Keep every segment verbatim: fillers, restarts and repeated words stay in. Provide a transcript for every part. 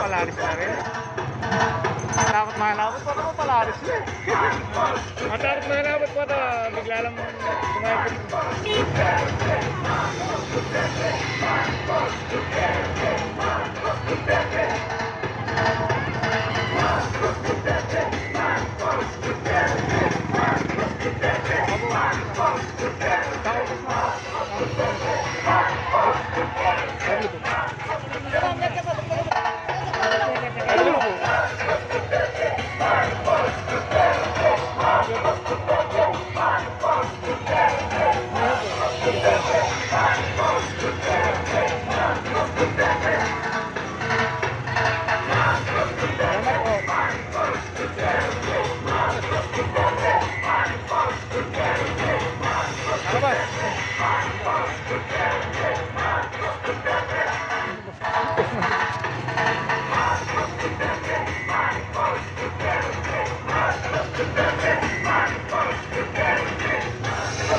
Palaris na rin. Takut malapit pa, palaris na. Matakut malapit pa, bigla lang kumayapit.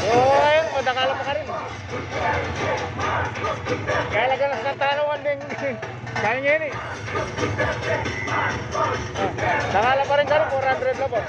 O, ayun, madakal pa karin. Kaya lagyan na sa talo, one day. Kaya niya ini. Ah, dakal pa rin karin, four hundred lang po.